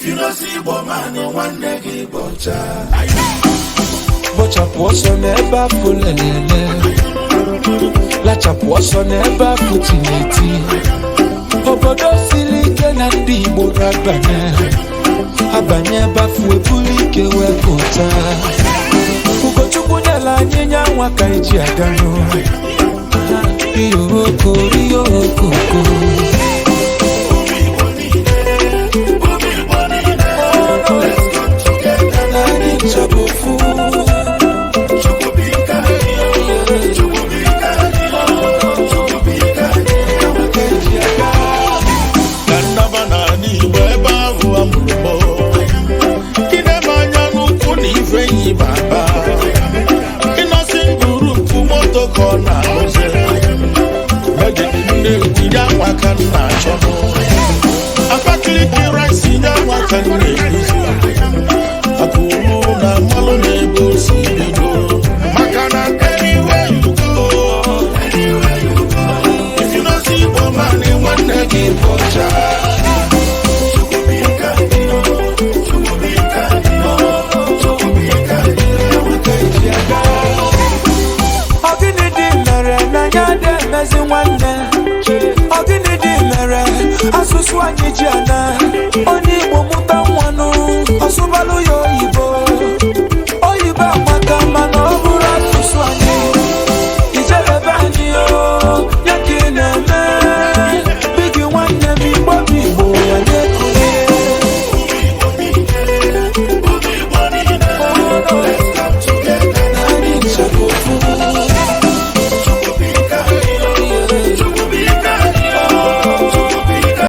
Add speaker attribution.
Speaker 1: If you no see Igbo man, nwanne gị bọcha.
Speaker 2: Bọchapụ ọsọ n'ebe afụ lelele, lachapụ ọsọ n'ebe afụ tineti. Obodo siri ike na ndị Igbo ga-abanye abanye ebe afụ ebulu ike wee pụta. Ugochukwu nyere anyị nya nwa ka eji aga n'ụlọ. Iyo oko, iyo okoko.
Speaker 1: Ụmụ Igbo niile, ụmụ Igbo niile, let's come together.
Speaker 2: Na anyị ncha bụ ofu.
Speaker 1: Chukwu bụ ike anyị, Chukwu bụ ike anyị, Chukwu bụ ike anyị.
Speaker 2: Ka eji aga.
Speaker 1: Ka nnaba n'ala Igbo ebe ahụ a mụrụ m. Ị na-eme anya n'ukwu na ife yi baba. Ịnọsị group moto ka ọ na-arụzi. Megide Nnewi ya nwa ka m na-achọ nụ. Abakaliki rice ya nwa ka m na-eguzi. Akụrụ na mmalụ na-ebe o si bido. Maka na anywhere you go, anywhere you go, if you no see Igbo man, nwanne gị bọcha. Chukwu bụ ike anyị, Chukwu bụ ike anyị, Chukwu bụ ike anyị.
Speaker 2: Ka eji aga. Ọ gịnị dị mere na anyị adị emezi nwanne? Ọ gịnị dị mere asụsụ anyị ji ana onye Igbo mụ?